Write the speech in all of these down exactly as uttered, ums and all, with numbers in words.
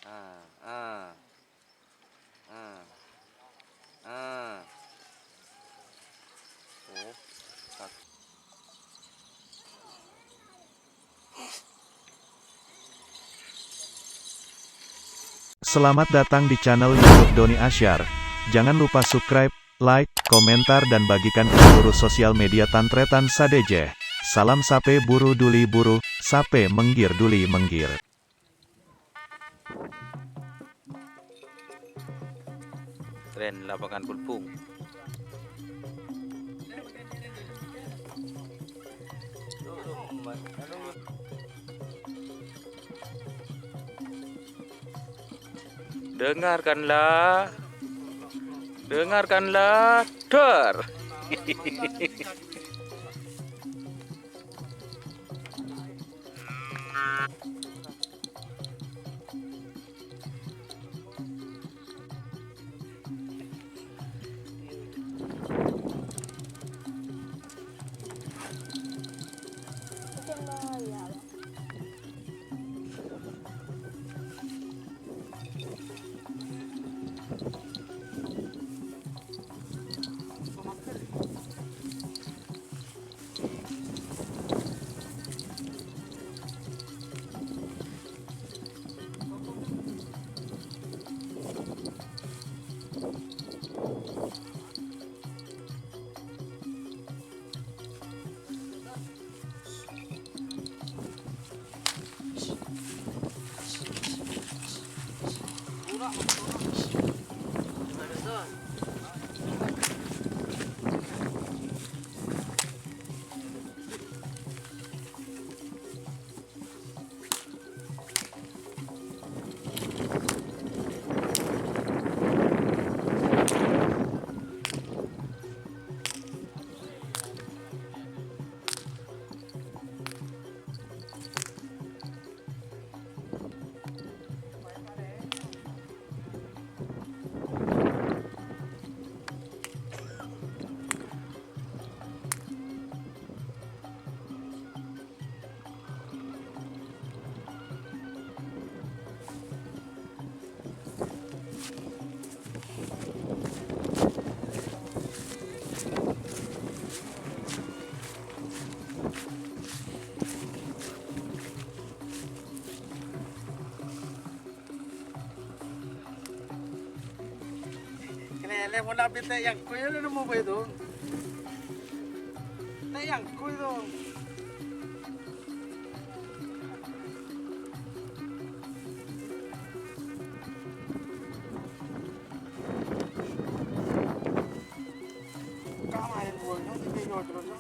Ah, ah. Ah. Ah. Oh. Selamat datang di channel YouTube Doni Asyar. Jangan lupa subscribe, like, komentar, dan bagikan ke seluruh sosial media tan-tarètan sadhâjâ. Salam sapè buru duli buru, sapè mèngghir duli mèngghir. Keren, lapangan pulpung. Dengarkanlah, dengarkanlah, dor. Kalèlè mon abit tè' yangkoy, lu nemmo bhâi, Dong. Tè' yangkoy, Dong. Ka maèn bâlâ, Dong, tè' yangkoy, Dong.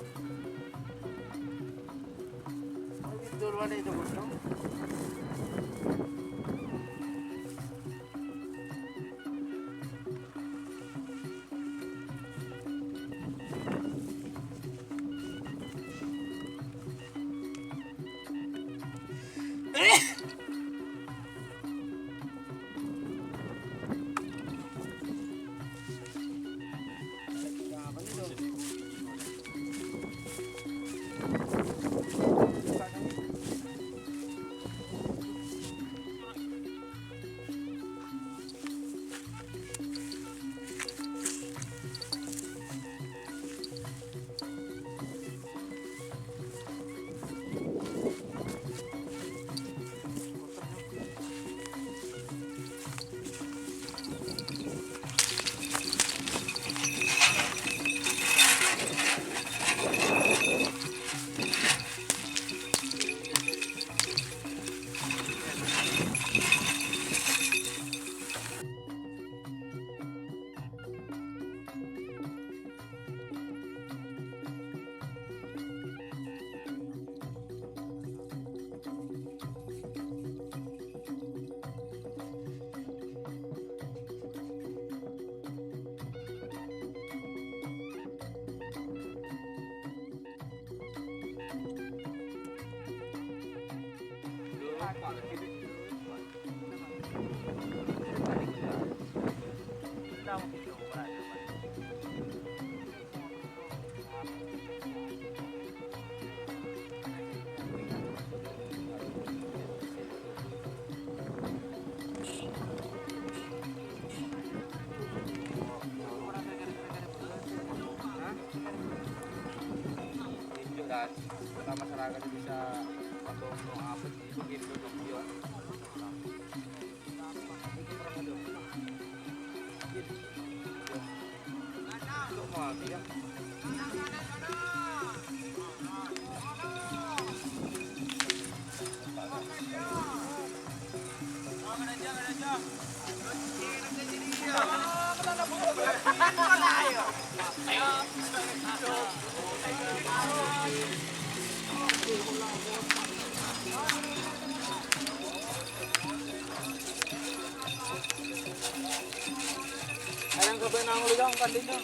Ayan, sabâ' nangol, Jong, kandhingnga.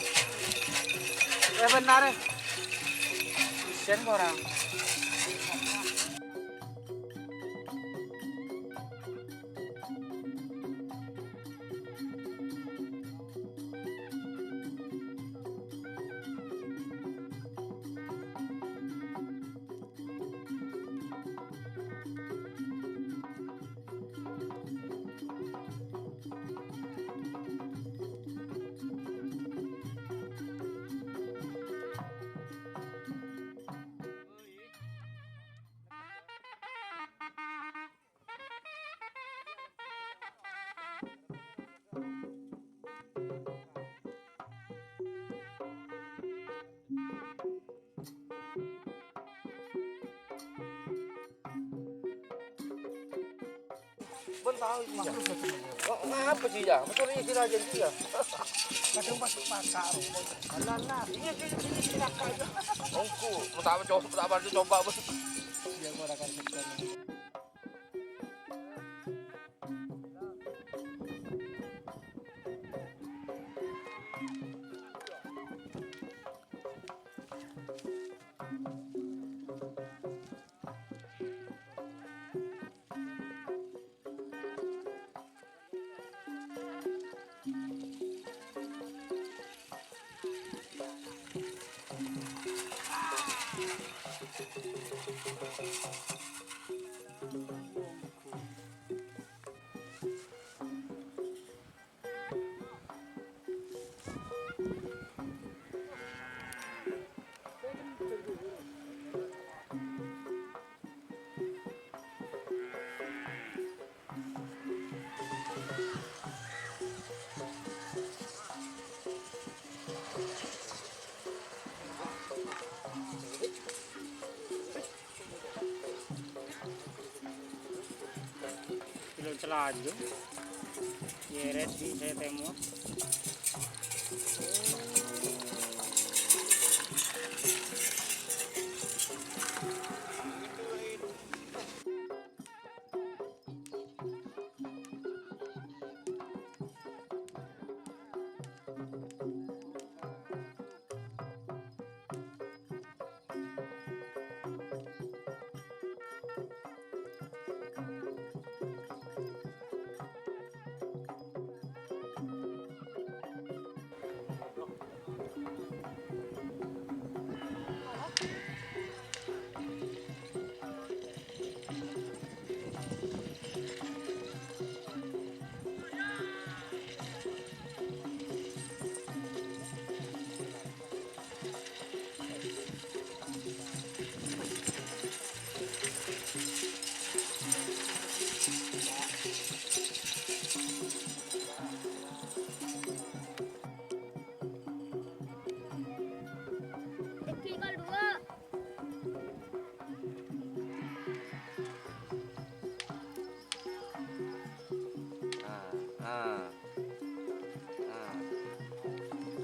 Eh, bhender, eh. Sen korang. Bân tao itu maksudnya. Kok ngapa sih ya? Masa ini sih aja dia. Kadang pas pakar. Alah, nah, iya, iya, iya, iya, iya, iya. Ongku, mau tak coba, tak coba, Bos. Iya, gua akan sekian. Bilâ cella jâ. Yèrèt bi' sè tèmor. Tinggal dua. Ah, ah. Ah.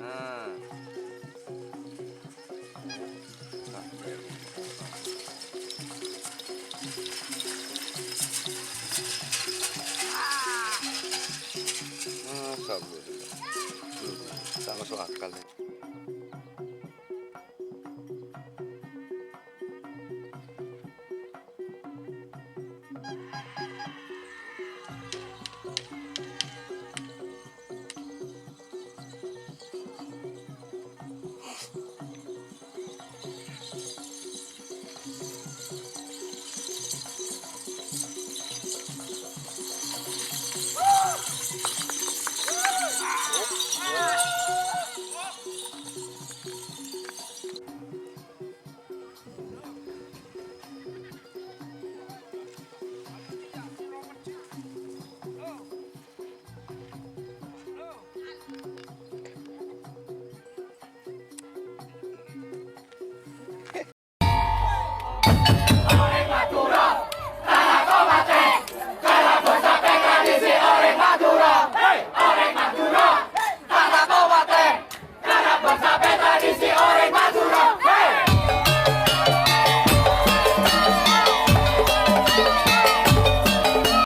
Ah. Masyaallah. Hmm, ta' maso' akal, ya.